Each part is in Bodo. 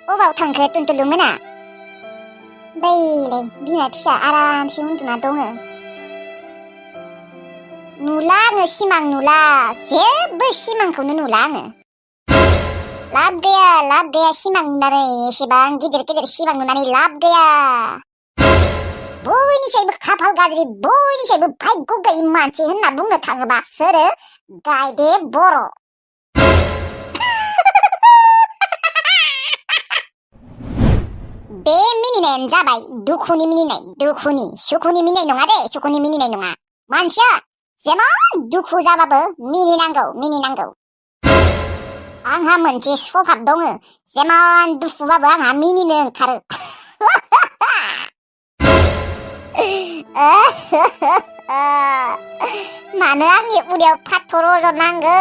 अबाव थांखो टुनटुलुंमोना? बैलाय बिमा फिसा आरामसे उन्दुना दङ। नुला आङो सिमां नुला, जेबो सिमांखौनो नुला आङो। लाब गैया सिमां नुनानै, एसेबां गिदिर गिदिर सिमां नुनानै लाब गैया। बयनिसायबो खाफाल गाज्रि, बयनिसायबो भाग्य गैयि मानसि होनना बुंनो थाङोबा सोरो? गायदे बर'। बे मिनिनायानो जाबाय दुखुनि मिनिनाय, दुखुनि, सुखुनि मिनिनाय नङा दे, सुखुनि मिनिनाय नङा। मानसिया जेमान दुखु जाबाबो मिनिनांगौ। आंहा मोनसे स्वभाब दङ, जेमान दुखुबाबो आंहा मिनिनो ओंखारो। मानो आंनि उदैयाव फाथर रज'नांगौ?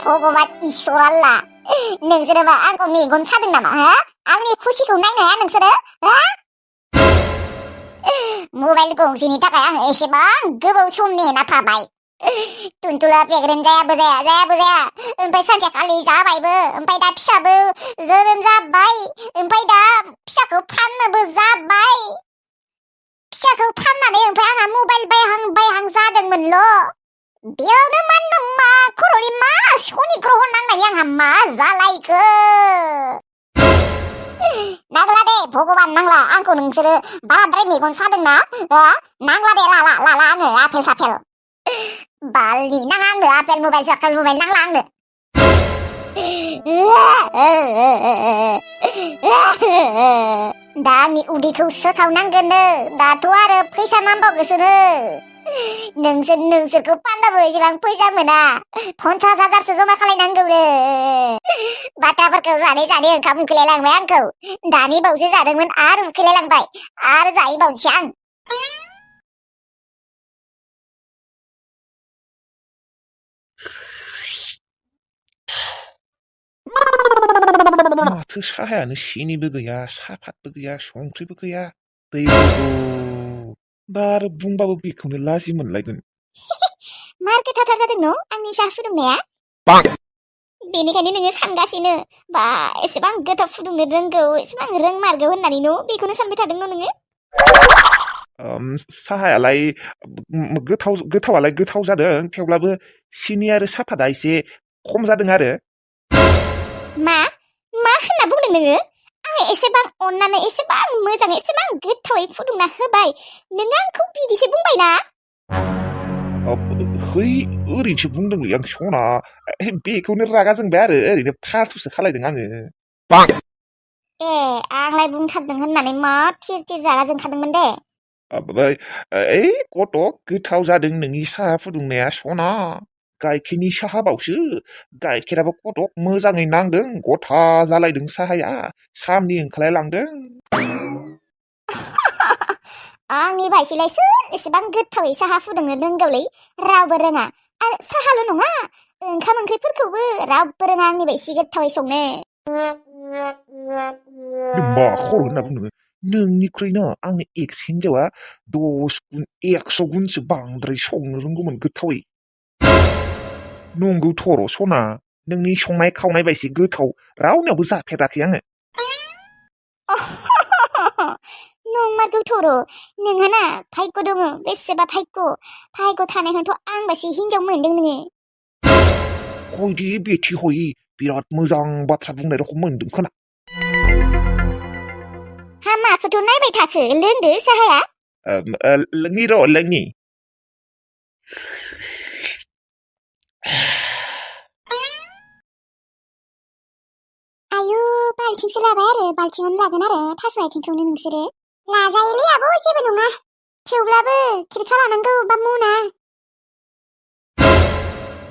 भगबान इसोर आल्ला, नोंसोरोबा आंखौ मेगन सादों नामा? हा? आंनि खुसिखौ नायनो हाया नोंसोरो? हा? मबाइल गंसेनि थाखाय आं एसेबां गोबाव सम नेना थाबाय। टुनटुला प्रेगनेन्ट जायाबो जाया, ओमफ्राय सानसेखालि जाबायबो, ओमफ्राय दा फिसाबो जोनोम जाबाय, ओमफ्राय दा फिसाखौ फाननोबो जाबाय। फिसाखौ फाननानै ओमफ्राय आंहा मबाइल बायहां जादोंमोनल'। बेयावनो मा खर'नि मा शनि ग्रह नांनायनि आंहा मा जालायखो? नांला दे भगबान, नांला। आंखौ नोंसोरो बाराद्राय मेगन सादोंना? नांला दे, लाला आङो आपेल सापेल बालनि नाङा आंनो आपेल मबाइल सापेल मबाइल नांला आंनो। दा आंनि उदैखौ सोखावनांगोननो, दाथ' आरो फैसा नांबावगोसोनो। नोंसोरखौ फानबाबो एसेबां फैसा मोना, 50,000सो जमा खालायनांगौनो। बाथ्राफोरखौ जानै ओंखाम उखैलायलांबाय आंखौ। दानि बावसो जादोंमोन आरो उखैलायलांबाय, आरो जाहैबावनोसै आं। माथो साहायानो सिनिबो गैया, साहापातबो गैया, संख्रिबो गैया, दैबो दा आरो बुंबाबो बेखौनो लाजि मोनलायगोन। मार गोथावथार जादों न' आंनि साहा फुदुंनाया? बेनिखायनो नोङो सानगासिनो बा एसेबां गोथाव फुदुंनो रोंगौ, एसेबां रोंमारगौ होननानै न' बेखौनो सानबाय थादों न' नोङो? साहायालाय गोथावालाय गोथाव जादों, थेवब्लाबो सिनि आरो साहापातआ एसे खम जादों आरो। मा होनना बुंदों नोङो? आङो एसेबां अननानै, एसेबां मोजाङै, एसेबां गोथावै फुदुंना होबाय, नोङो आंखौ बिदिसो बुंबायना? है, ओरैनोसो बुंदोंलै आं सना, बेखौनो रागा जोंबाय आरो, ओरैनो फालथुसो खालायदों आङो। ए, आंलाय बुंथारदों होननानै मा थिर रागा जोंखादोंमोन दे। गथ' गोथाव जादों नोंनि साहा फुदुंनाया सना, गाइखेरनि साहा बावसो, गाइखेराबो कटक मोजाङै नांदों, गथा जालायदों साहाया, सामनि ओंखारलायलांदों। आंनि भाइसिलाय सोर एसेबां गोथावै साहा फुदुंनो रोंगौलै? रावबो रोङा। आरो साहाल' नङा, ओंखाम ओंख्रिफोरखौबो रावबो रोङा आंनि बायसि गोथावै संनो। मा खर' होनना बुङो? नोंनिख्रुइनो आंनि एक्स हिन्जावा 10 गुन 100 गुनसो बांद्राय संनो रोंगौमोन गोथावै। नंगौ थर' सना, नोंनि संनाय खावनाय बायदि गोथाव रावनियावबो जाफेराखै आङो। नंमारगौ थर', नोंहाना भाग्य दङ, बेसेबा भाग्य थानायखौथ' आं बायसि हिन्जाव मोनदों नोङो। हयदे बेथि हय, बिराद मोजां बाथ्रा बुंनाय रखम मोनदों खोना। हा, माखौथ' नायबाय थाखो? लोंदो साहाया। लोंनि। आयु, बाल्थिंसो लाबाय आरो, बाल्थिङावनो लागोन आरो थास' आथिंखौनो नोंसोरो। लाजायोलै आब', जेबो नङा, थेवब्लाबो खिरखा लानांगौ बा मना।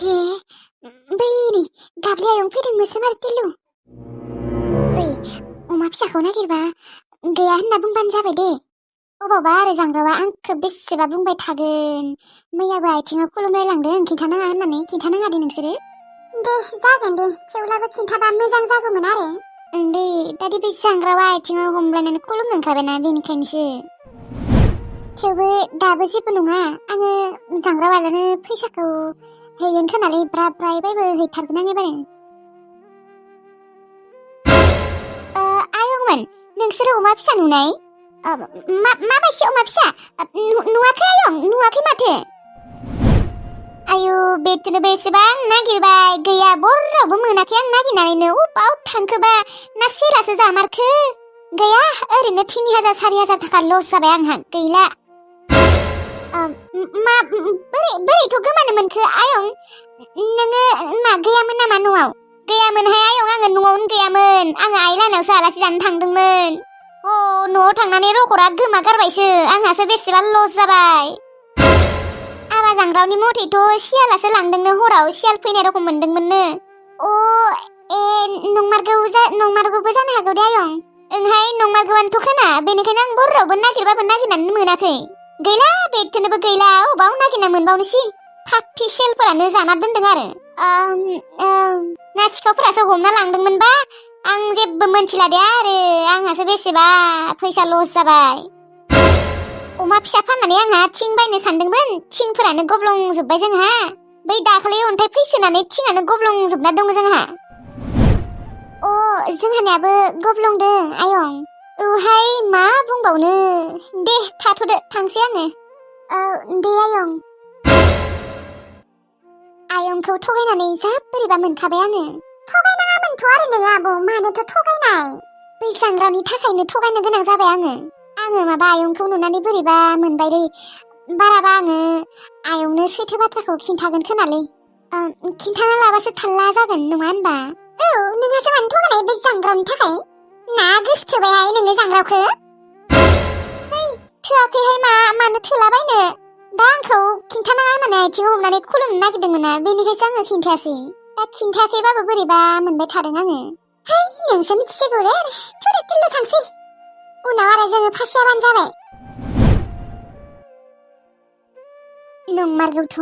हे, बै नै गाबरि आयं फैदों मोसोमार तिलु। ओइ, अमा फिसाखौ नागिरबा गैया होनना बुंबानो जाबाय दे। अबावबा आरो जांग्रावा आंखौ बेसेबा बुंबाय थागोन, मैयाबो आथिङाव खुलुमलायलांदों, खिन्थानाङा होननानै। खिन्थानाङा दे नोंसोरो। दे, जागोन दे, थेवब्लाबो खिन्थाबा मोजां जागौमोन आरो। दे, दादि बे जांग्रावा आथिङाव हमलायनानै खुलुमनो ओंखारबायना, बेनिखायनोसो। थेवबो दाबो जेबो नङा, आङो जांग्रावानो फैसाखौ हैगोन खोनालै, ब्रायबाबो हैथारगोन आं एबारो। नोंसोरो अमा फिसा नुनाय माबायदि अमा फिसा नुवाखै आयं नुवाखै माथो आयु बेखौनो बेसेबां नागिरबाय गैया बरावबो मोनाखै आं नागिरनानैनो अबाव थांखोबा ना सिरासो जामारखो गैया ओरैनो 3000 4000 थाखा लस जाबाय आंहा गैला बोरैथ' गोमानो मोनखो आयं नोङो मा गैयामोन नामा न'आव गैयामोनहाय आयं आङो न'आवनो गैयामोन आङो आइ लानावसो आलासि जानो थांदोंमोन न'आव थांनानै रखरा गोमा गारबायसो आंहासो बेसेबा लस जाबाय आबा जांग्रावनि मथेथ' सियालासो लांदोंनो हराव सियाल फैनाय रखम मोनदोंमोननो नंमारगौबो जानो हागौ दे आयं ओंहाय नंमारगौआनोथ' खोना बेनिखायनो आं बरावबो नागिरबाबो नागिरनानै मोनाखै गैला बेखौनोबो गैला अबाव नागिरना मोनबावनोसै फाथि सेलफोरानो जाना दोनदों आरो ना सिखावफोरासो हमना लांदोंमोनबा आं जेबो मोनथिला दे आरो आंहासो बेसेबा फैसा लस जाबाय अमा फिसा फाननानै आंहा थिं बायनो सानदोंमोन थिंफोरानो गब्लंजोब्बाय जोंहा बै दाखालि अन्थाइ फैसोनानै थिङानो गब्लंजोबना दङ जोंहा जोंहानियाबो गब्लंदों आयं औहाय मा बुंबावनो दे थाथ'दो थांसै आङो दे आयं आयंखौ थगायनानै जा बोरैबा मोनखाबाय आङो थगायनाङामोनथ' आरो नोङो आब' मानोथ' थगायनाय बै जांग्रानि थाखायनो थगायनो गोनां जाबाय आङो माबा आयंखौ नुनानै बोरैबा मोनबाय दै बाराबा आङो आयंनो सैथो बाथ्राखौ खिन्थागोन खोनालै खिन्थाना लाबासो थाल्ला जागोन नङा होनबा नोंहासो मानो थगायनाय बे जांग्रानि थाखाय ना गोसथोबायहाय नोङो जांग्राखौ थोआखैहाय मानो थोलाबायनो दा आंखौ खिन्थानाङा होननानै आथिङाव हमनानै खुलुमनो नागिरदोंमोन ना बेनिखायसो आङो खिन्थायासै दा खिन्थायाखैबाबो बोरैबा मोनबाय थादों आङो नोंसो मिथिसिगौ रे थुरि तिल्लु थांसै उनाव आरो जोङो फासियाबानो जाबाय नंमारगौथ'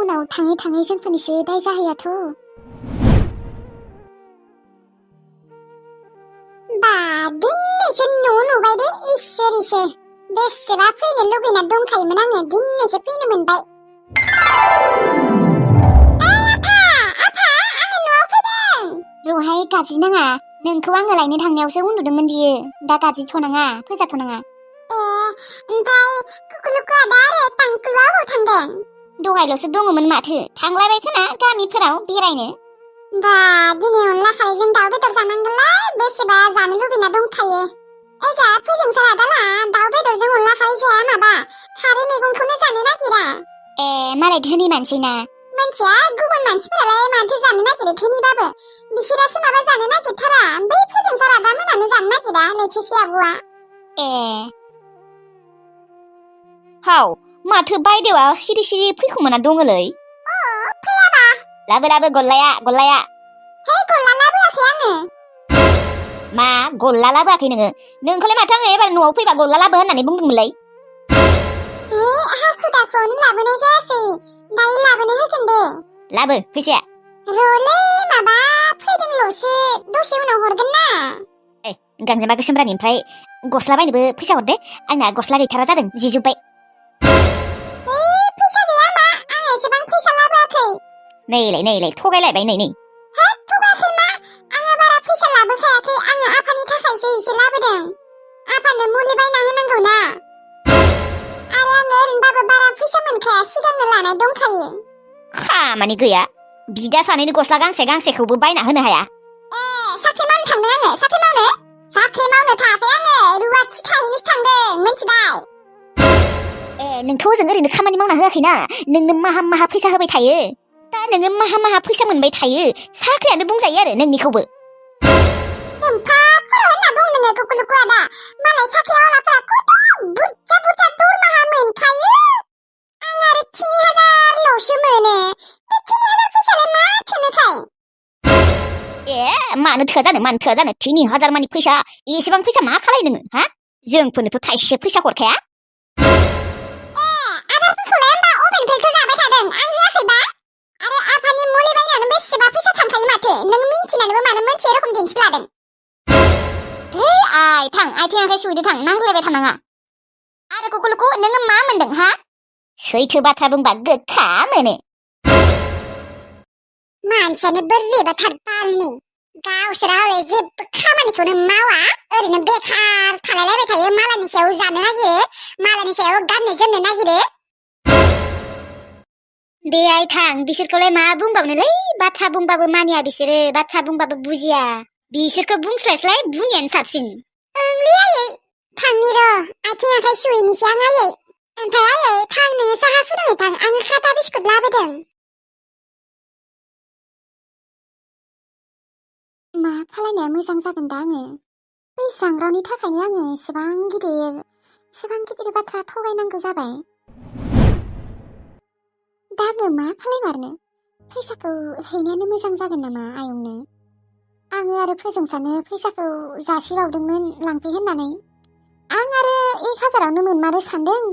उनाव थाङै थाङै जोंफोरनिसो दाय जाहैयाथ' बा दिनैसो न' नुबाय दे इसोर बेसेबा फैनो लुगैना दंखायोमोन आङो दिनैसो फैनो मोनबाय रहाय गाबज्रिनाङा नोंखौ आङो लायनो थांनायावसो उन्दुदोंमोन बियो दा गाबज्रिथ'नाङा फोजाथ'नाङा ओमफ्राय कुकुलुकु आदा आरो तांकुलुआ अबाव थांदों दहायल'सो दङमोन माथो थांलायबाय खोना गामिफोराव बेरायनो दा दिनै अनला खारैजों दाउ बेदर जानांगौलाय बेसेबा जानो लुबैना दंखायो एजा फोजोंसो आदाला दाउ बेदरजों अनला खारै जाया माबा खारै मैगंखौनो जानो नागिरा मालाय धोनि मानसि ना मानसिया गुबुन मानसिफोरालाय माथो जानो नागिरो धोनिबाबो बिसोरासो माबा जानो नागिरथारा बै फोजोंसो आदा मोनानो जानो नागिरा लैथोसे आब'आ हाव माथो बायदेवा सिरि सिरि फैखोमाना दङलै फैयाबा लाबो गल्लाया हे गल्ला लाबोआखै आङो मा गल्ला लाबोआखै नोंखौलाय माथो आङो एबार न'आव फैबा गल्ला लाबो होननानै बुंदोंमोनलै हाखु दाखुआवनो लाबोनाय जायासै दायो लाबोनो होगोन दे लाबो फैसाया रलै माबा फैदोंल'सो दसे उनाव हरगोन ना गांजेमा गोसोमरानि ओमफ्राय गस्ला बायनोबो फैसा हरदे आंना गस्ला गैथारा जादों जिजोब्बाय फैसा गैया मा आं एसेबां फैसा लाबोआखै नैलाय थगायलायबाय नै थगायाखै मा आङो बारा फैसा लाबोखायाखै आङो आफानि थाखायसो एसे लाबोदों आफानो मुलि बायना होनांगौ ना आरो आङो ओरैनोबाबो बारा फैसा मोनखाया सिगांनो लानाय दंखायो खामानि गैया बिदा सानैनि गस्ला गांसेखौबो बायना होनो हाया साख्रि मावनो थांदों आङो साख्रि मावनो थाङाखै आङो रुवाथि थाहैनोसो थांदों मिथिबाय नोंथ' ओजों ओरैनो खामानि मावना होआखैना नोंनो माहा फैसा होबाय थायो दा नोङो माहा फैसा मोनबाय थायो साख्रियानो बुंजायो आरो नोंनिखौबो एम्फा खर' होनना बुं नोङो कुकुलुकु आदा मालाय साख्रिआवलाफोरा खथ' बुरजा दरमाहा मोनखायो आं आरो 3000ल'सो मोनो बे 3000 फैसालाय मा थोनोखाय मानो थोआ जानो 3000 मानि फैसा एसेबां फैसा मा खालाय नोङो हा जोंफोरनोथ' थाइसे फैसा हरखाया आदारफोरखौलाय होमबा अबेनिफ्रायथ' जाबाय थादों आं होआखैबा आरो आफानि मुलि बायनानै बेसेबा फैसा थांखायो माथो नों मिन्थिनानैबो मानो मोनथियै रखम दिन्थिफ्लादों आइ थां आथिं आखाइ सुइदो थां नांज्लायबाय थानाङा आरो कुकुलुकु नोङो मा मोनदों हा सैथो बाथ्रा बुंबा गोखा मोनो मानसियानो बोरैबाथार बालनि गावसोरा हले जेबो खामानिखौनो मावा ओरैनो बेखार थालायलायबाय थायो मालायनि सायाव जानो नागिरो मालायनि सायाव गाननो जोमनो नागिरो दे आइ थां बिसोरखौलाय मा बुंबावनोलै बाथ्रा बुंबाबो मानिया बिसोरो बाथ्रा बुंबाबो बुजिया बिसोरखौ बुंस्लायस्लाय बुङैयानो साबसिन ओंलै आयै थांनि र' आथिं आखाइ सुहैनोसै आं आयै ओमफ्राय आयै थां नोङो साहा फुदुंहै थां आं खाथा बिस्कुट लाबोदों मा खालायनाया मोजां जागोन दा आङो बै सांग्रावनि थाखायनो आङो एसेबां गिदिर बाथ्रा थगायनांगौ जाबाय दा आङो मा खालायमारनो फैसाखौ हैनायानो मोजां जागोन नामा आयंनो आङो आरो फोजोंसानो फैसाखौ जासिबावदोंमोन लांफै होननानै आं आरो 1000आवनो मोनमारो सानदों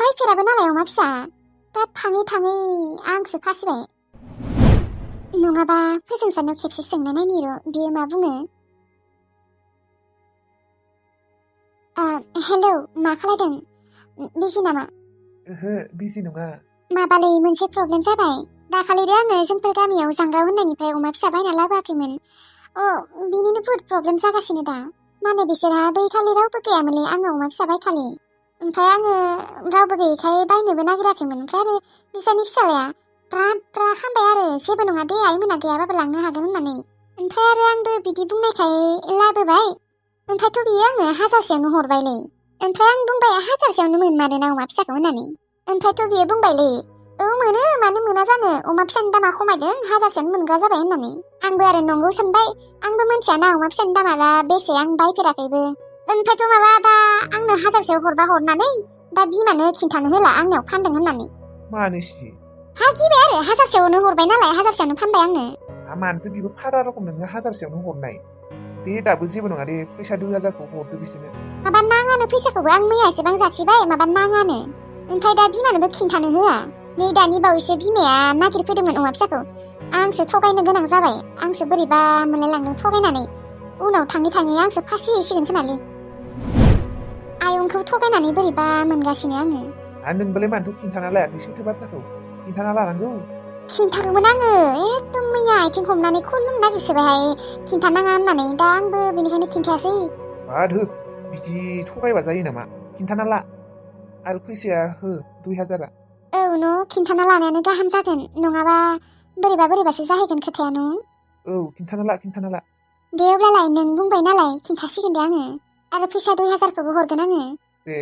बायफेराबो नालाय अमा फिसा दा थाङै थाङै आंसो फासिबाय नङाबा फोजोंसानो खेबसे सोंना नायनि र' बियो मा बुङो हेलौ मा खालायदों बिजि नामा ओहो बिजि नङा माबालै मोनसे प्रब्लेम जाबाय दाखालिरो आङो जोंफोर गामियाव जांग्राव होननायनिफ्राय अमा फिसा बायना लाबोआखैमोन बिनिनो बुहुद प्रब्लेम जागासिनो दा माने बिसोरहा बै खालि रावबो गैयामोनलै आङो अमा फिसा बायखालि ओमफ्राय आङो रावबो गैयैखाय बायनोबो नागिराखैमोन ओमफ्राय आरो बिसानि फिसालाया ब्रा ब्रा खामबाय आरो जेबो नङा दे आइमोना गैयाबाबो लांनो हागोन होननानै ओमफ्राय आरो आंबो बिदि बुंनायखाय लाबोबाय ओमफ्रायथ' बियो आंनो 1000आवनो हरबायलै ओमफ्राय आं बुंबाय 1000आवनो मोनमारोना अमा फिसाखौ होननानै ओमफ्रायथ' बियो बुंबायलै मोनो मानो मोना जानो अमा फिसानि दामा खमायदों 1000आवनो मोनग्रा जाबाय होननानै आंबो आरो नंगौ सानबाय आंबो मिथियाना अमा फिसानि दामा दा बेसे आं बायफेराखैबो ओमफ्रायथ' माबा दा आंनो 1000आव हरबा हरनानै दा बिमानो खिन्थानो होला आंनियाव फानदों होननानै मानोसि हा गिबाय आरो 1000आवनो हरबाय नालाय 1000आवनो फानबाय आंनो मानोथो बिबो फारा रखम नोङो 1000आवनो हरनाय दे दाबो जेबो नङा दे फैसा 2000खौ हरदो बिसोरनो माबा नाङानो फैसाखौबो आं मैया एसेबां जासिबाय माबा नाङानो ओमफ्राय दा बिमानोबो खिन्थानो होआ नै दानि बावैसो बिमाया नागिरफैदोंमोन अमा फिसाखौ आंसो थगायनो गोनां जाबाय आंसो बोरैबा मोनलायलांदों थगायनानै उनाव थाङै थाङै आंसो फासि हैसिगोन खोनालै आयंखौ थगायनानै बोरैबा मोनगासिनो आङो नोंबालाय मानोथ' खिन्थाना लायाखै सैथो बाथ्राखौ खिन्थाना लानांगौ खिन्थागौमोन आङो एकदम मैया आथिं हमनानै खुलुम नागिरसोबायहाय खिन्थानाङा होननानै दा आंबो बेनिखायनो खिन्थायासै बादो बिदि थगायबा जायो नामा खिन्थाना ला आरो फैसाया हो 2000आ न' खिन्थाना लानायानो गाहाम जागोन नङाबा बोरैबासो जाहैगोन खोथाया न' खिन्थाना ला दे अब्लालाय नों बुंबाय नालाय खिन्थासिगोन दे आङो आरो फैसा 2000खौबो हरगोन आङो दे